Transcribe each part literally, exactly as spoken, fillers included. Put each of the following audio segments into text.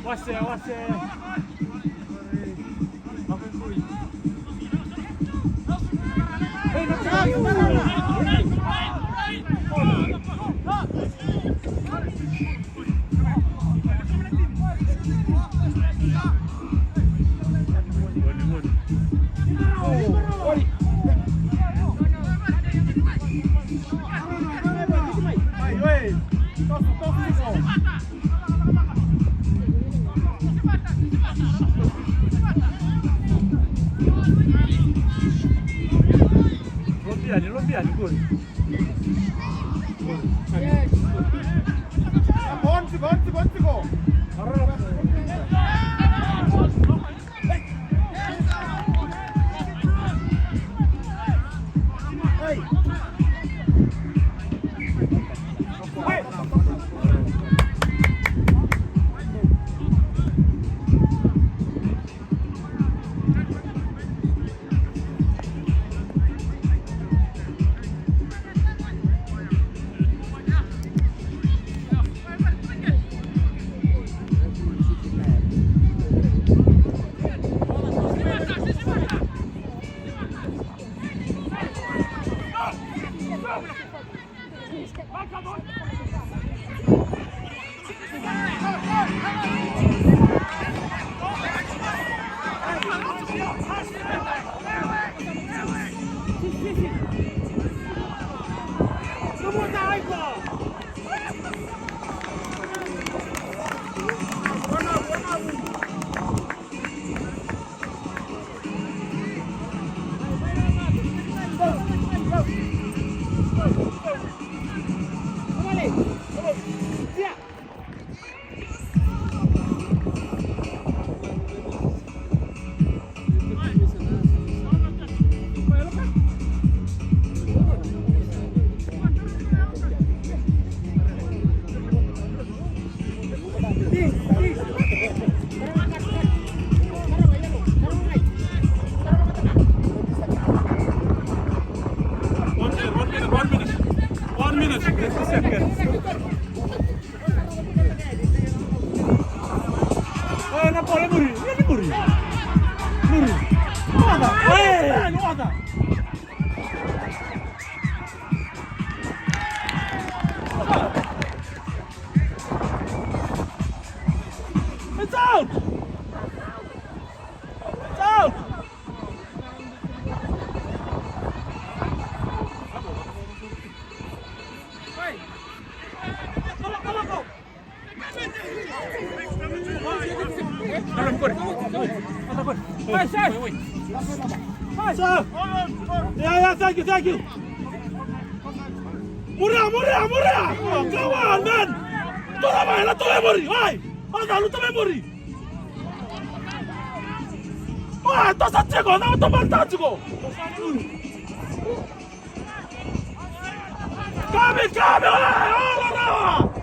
What's there? What's there? Rompiani, rompiani, good. Avanti, avanti, avanti, go. One minute, one minute, one minute, one minute, fifty seconds. Eh, na pole, muri, muri, muri. Muri. Nada. Eh, nada. It's out! It's out! Sir! Yeah, yeah, thank you, thank you. Muria, muria, muria! Oh, come on, man! Tula mai, la tula muri, vai! Anda, la tula muri! Vai, tosa chico, no, toma el táctico! Come, come, eh, oh, no, no.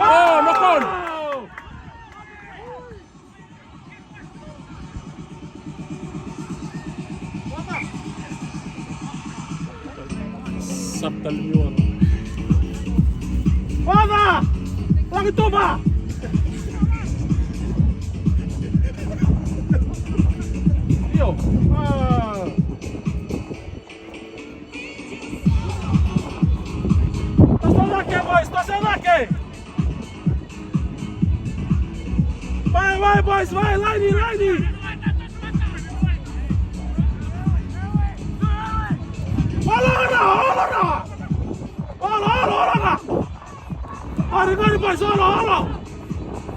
Oh, knock on. Sapta el mio. Vada! Vada, toma! Io. Ah. Tosa el ataque, boys, tosa el ataque! Vai, vai, boys, vai, laini, laini! Hola, hola, hola, hola! Hola, hola, hola, hola! Gori, gori, boys, hola, hola!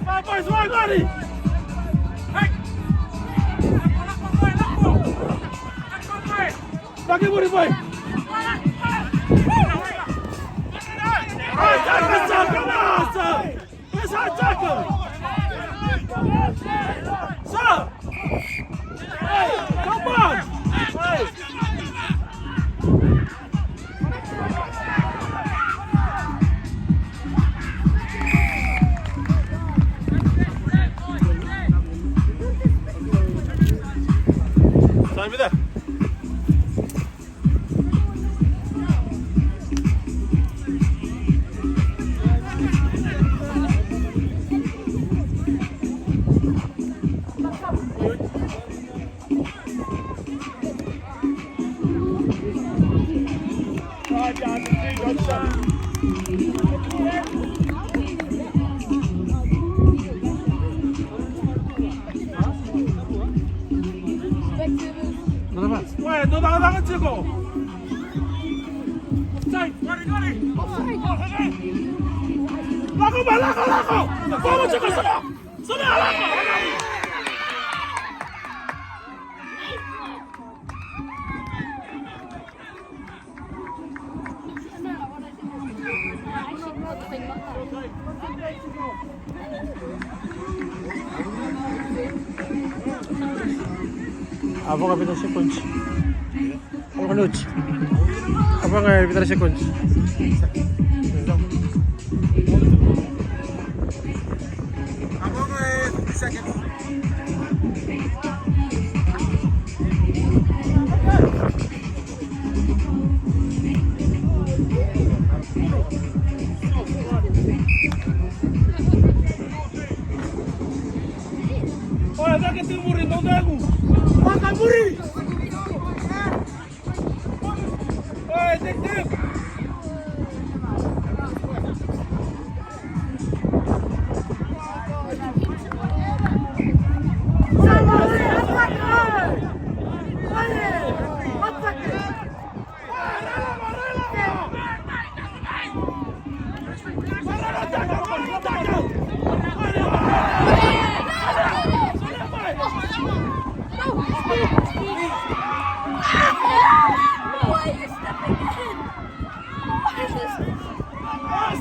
Vai, boys, vai, gori! Hey! Vai, vai, vai! Dai, che muri, vai! Vai, dai, che sa, che sa! Che sa, Giacomo! Sa! Hey, come on! Hey! Oye, no te hagas chico. Sai, corre, corre. Lago, va, lago, lago. Vamos, chico, solo. Solo, lago. Avoga vida sekunde. Avoga noite. Avoga vida sekunde. Avoga fifty seconds. Oye, saca este burrito, Dagu. Saca el burrito. Oye, take, take.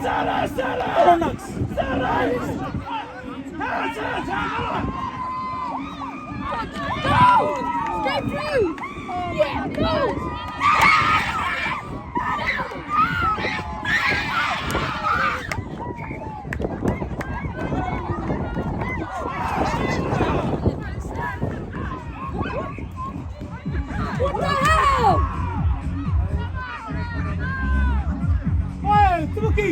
Sara, Sara! Sara! Go! Straight through! Yeah, go! What the hell? Oi, Tuki!